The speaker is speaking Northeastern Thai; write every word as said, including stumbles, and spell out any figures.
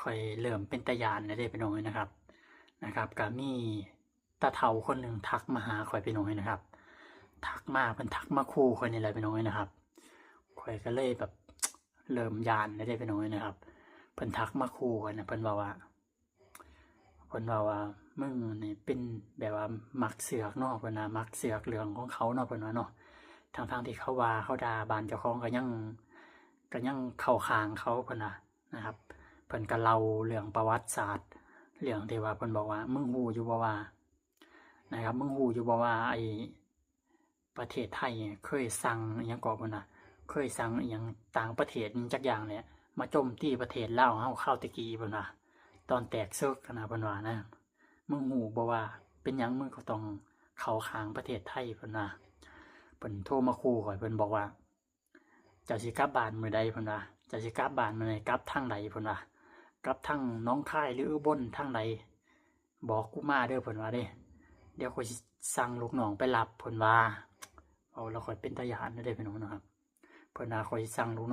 ข่อยเริ่มเป็นตาย้านแล้วเด้พี่น้องเอ้ยนะครับ นะครับ ก็มีตาเฒ่าคนหนึ่งทักมาหาข่อยพี่น้องเอ้ยนะครับ ทักมา เพิ่นทักมาคู่ข่อยนี่แหละพี่น้องเอ้ยนะครับ ข่อยก็เลยแบบเริ่มย้านแล้วเด้พี่น้องเอ้ยนะครับ เพิ่นทักมาคู่ข่อยนะ เพิ่นว่าว่า เพิ่นว่าว่า "มึงนี่เป็นแบบว่ามักเสือกเนาะ" เพิ่นว่า "มักเสือกเรื่องของเขาเนาะ" เพิ่นว่าเนาะ ทั้งๆที่เขาว่าเขาด่าบ้านเจ้าของก็ยัง ก็ยังเข้าข้างเขา เพิ่นว่านะครับ เพิ่นก็เล่าเรื่องประวัติศาสตร์ เรื่องที่ว่าเพิ่นบอกว่า "มึงฮู้อยู่บ่ว่า" นะครับ "มึงฮู้อยู่บ่ว่าไอ้ประเทศไทยเนี่ยเคยสั่งอิหยังเกาะ" เพิ่นว่า "เคยสั่งอิหยังต่างประเทศอิหยังจักอย่างแหละ มาโจมตีประเทศลาวเฮาคราวแต่กี้" เพิ่นว่า "ตอนแตกศึกนะ" เพิ่นว่านะ "มึงฮู้บ่ว่าเป็นหยังมึงก็ต้องเข้าข้างประเทศไทย" เพิ่นว่า เพิ่นโทรมาคู่ข่อย เพิ่นบอกว่า "เจ้าสิกลับบ้านมื้อใด" เพิ่นว่า "เจ้าสิกลับบ้านมื้อใด กลับทางใด" เพิ่นว่า "กลับทางหนองคายหรืออุบล ทางใด บอกกูมาเด้อ" เพิ่นว่าเด้ "เดี๋ยวข่อยสิสั่งลูกน้องไปรับ" เพิ่นว่า เว้าแล้วข่อยเป็นตาย้านเด้อพี่น้องนะครับ เพิ่นว่าข่อยสิสั่งลูกน้อง